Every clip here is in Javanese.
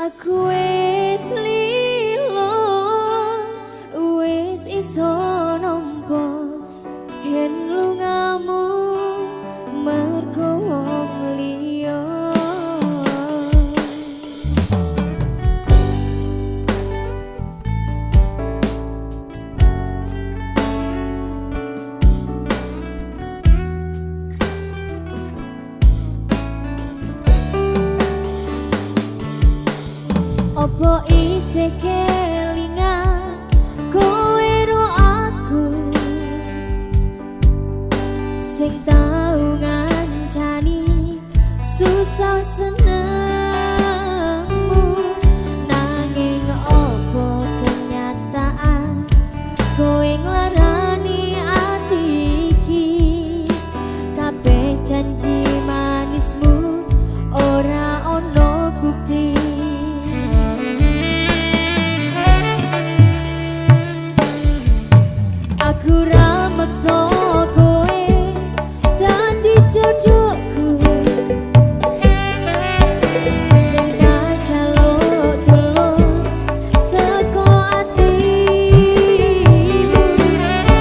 Aku wis lilo, wis iso nampa yen lungamu mergo wong liya. Opo isih kelingan kowe ro aku sing tau ngancani susah senengmu, nanging opo kenyataan kowe nglarani ati iki, kabeh janji manismu ora ono bukti. Aku ra meksa kowe dadi jodohku, sing tak jaluk tulus saka atimu.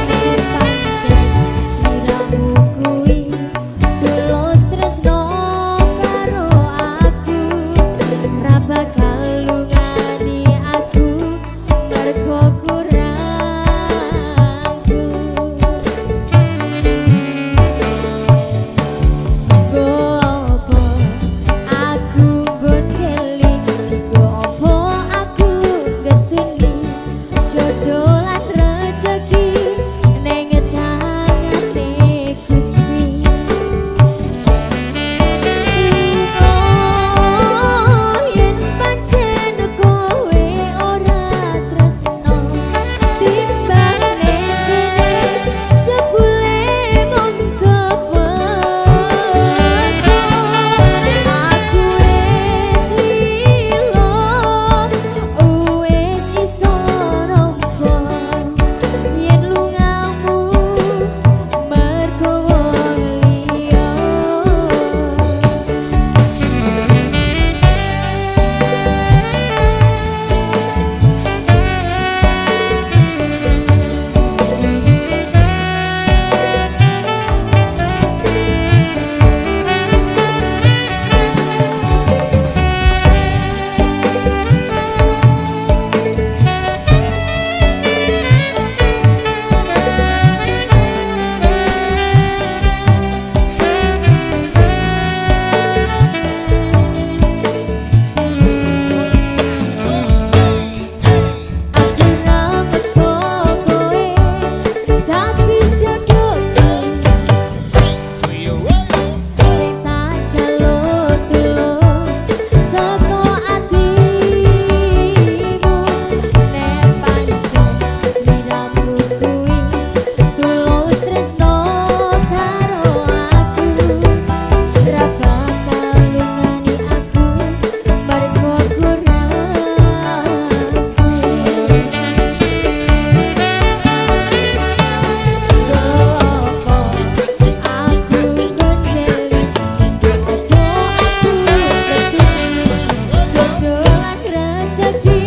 Nek pancen sliramu kuwi tulus tresno karo aku, ra bakal lungani aku mergo kurangku. Gopo aku gondeli, gopo aku getuni jodoh lan rezeki ning tangane Gusti. Lunga yen pancen kowe ora tresno, timbang kene jebule mung kepeksa. Aku wis lilo, wis iso nampa yen lungamu mergo wong liya. Aku ra meksa kowe dadi jodohku, sing tak jaluk tulus saka atimu. Nek pancen sliramu kuwi tulus tresno karo aku, ra bakal lungani aku mergo kurangku. Gopo aku gondeli, gopo aku getuni jodoh lan rezeki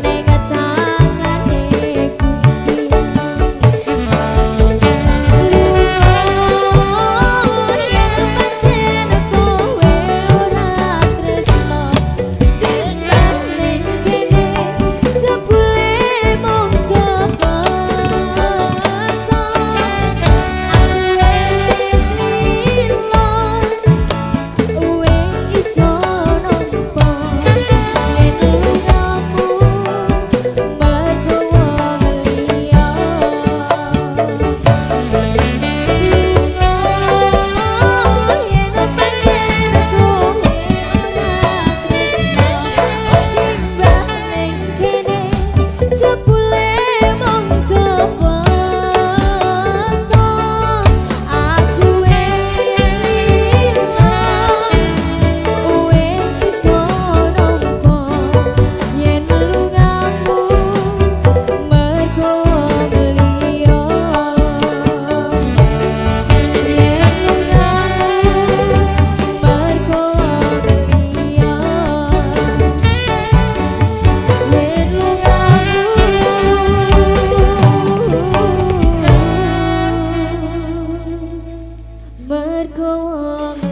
ning tangane Gusti. Lunga yen pancen kowe ora tresno, timbang ning kene jebule mung kepeksa. Aku wis lilo, wis iso nampa yen lungamu Mergo wong